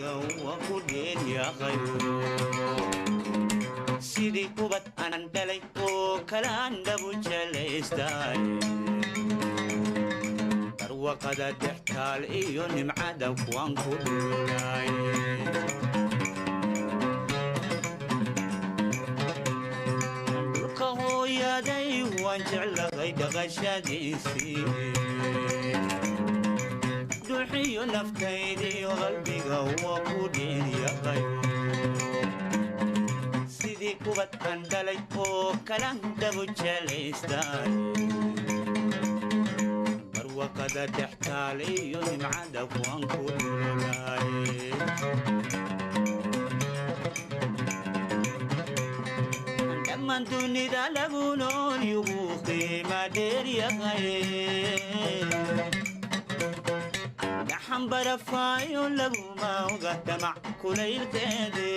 Qalbiga waa ku dheeryahayo, sidii ubad anan dhalay oo kalaan dhabu jelaystay. Barwaqada dhextaal iyo nimcada kuwaan ku dhulay. Dhulka hooyaday waan jeclahay dhaqashadiisii, duxiyo naftaydiyo qalbiga waa ku dheeryahayo, sidii ubad aan dhalay oo kalaan dhabu jelaystay. Barwaqada dhextaal iyo nimcada kuwaan ku dhulay. Dhammaan dunida lagu nool yugu qiima dheeryahay, gaxan barafaayo laguma oga damac kulaylkeede.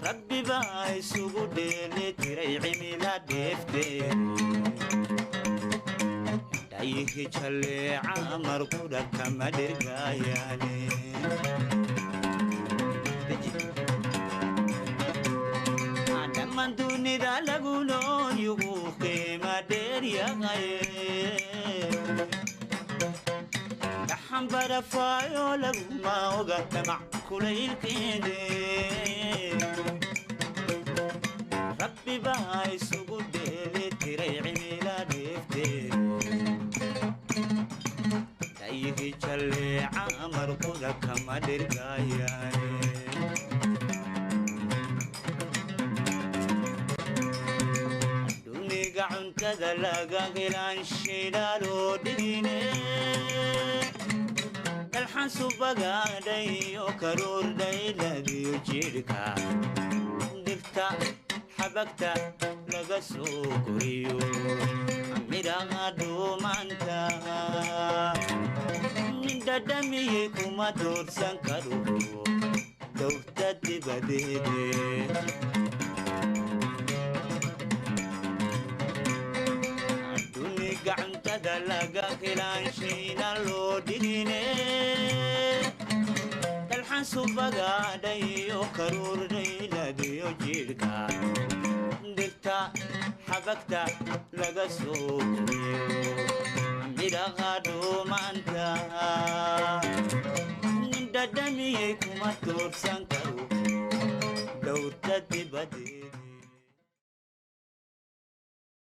Rabbi baa isugu dheeli tiray cimila dheefteed, dhayihi jalleeca markudha kama dhergaayaane. Dhammaan dunida lagu nool yugu qiima dheeryahay, gaxan barafaayo laguma oga damac kulaylkeede. Rabbi baa isugu dheeli tiray cimila dheefteed, dhayihi jalleeca markuda kama dhergaayaane. Duniga cuntada laga helaan shidaaloo dhigine, dalxan subagaadhayo karuur dhayladiyo jidhka, dhirta xabagta laga soo koriyo midhaha dhuumanta. Nin dhadhamiyey kuma doorsan karo dowrta dibadeede. Duniga cuntada laga helaan shayna loo dhigine, dalxan subagaadhayo karuur dhayladiyo jidhka, dhirta xabagta laga soo koriyo midhaha dhuumanta. Nin dhadhamiyey kuma doorsan karo dhowrta dibadeed.